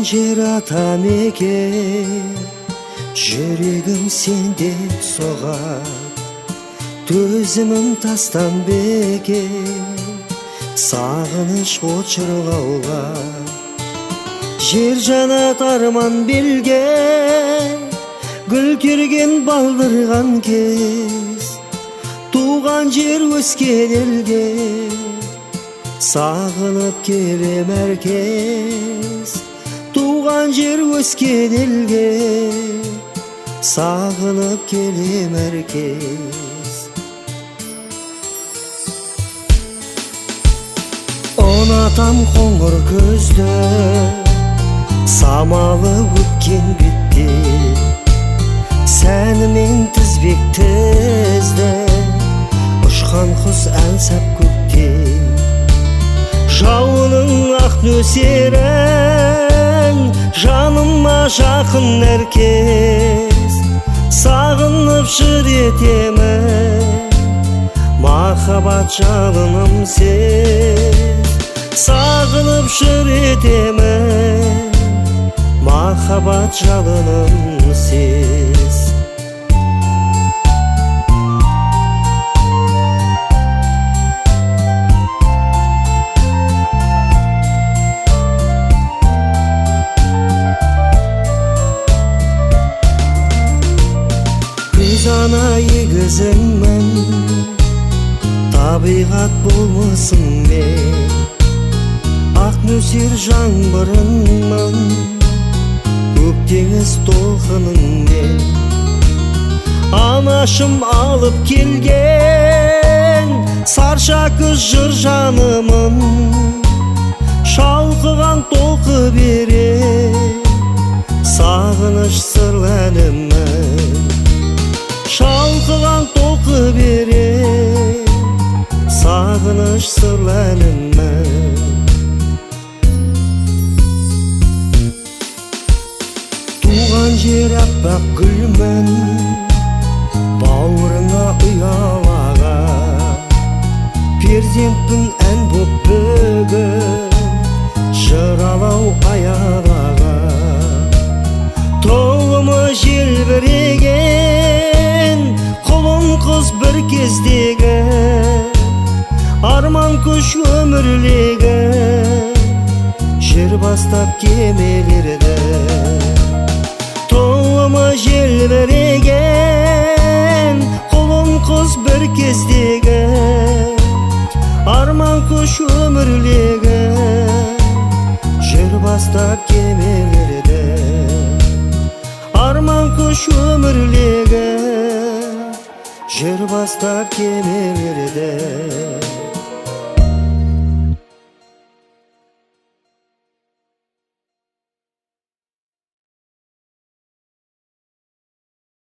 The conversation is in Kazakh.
Жер атамекен, жүрегім сен деп соғар, төзімім тастан бекер, сағыныш от жырлаулар. Жер жанат арман белге, гүл терген балдырған кез, туған жер өскен елге, сағынып келем әркез. Туған жер өскен елге, сағынып келем әркез. Ұнатам қоңыр күзді, самалы өткен бетте, сәнімен тізбек тізді, ұшқан құс ән сап көкте. Жауының ақ нөсерін, жаныма жақын әркез, сағынып жыр етемін, махаббат жалыным сез. Сағынып жыр етемін, махаббат жалыным сез. Күз ана егізіңмін, табиғат болмысым мен, ақ нөсер жаңбырыңмын, көк теңіз толқыныңмен. Анашым алып келген сарша күз жыр жанымын, шалқыған толқы бере, сағыныш сырлы әнімін. Шалқыған толқы бере, сағыныш сырлы әнімін. Туған жер аппақ гүлмін, бауырыңа ұялаған, перзентпін ән боп бүгін жыралау аялаған. Тұлымы желбіреген құлын қыз бір кездегі, арман көш өмірлегі, жыр бастап кемелерді. Тұлымы желбіреген құлын қыз бір кездегі, арман көш өмірлегі, жыр бастап кемелерді. Арман көш өмірлегі, жыр бастап кемелерді.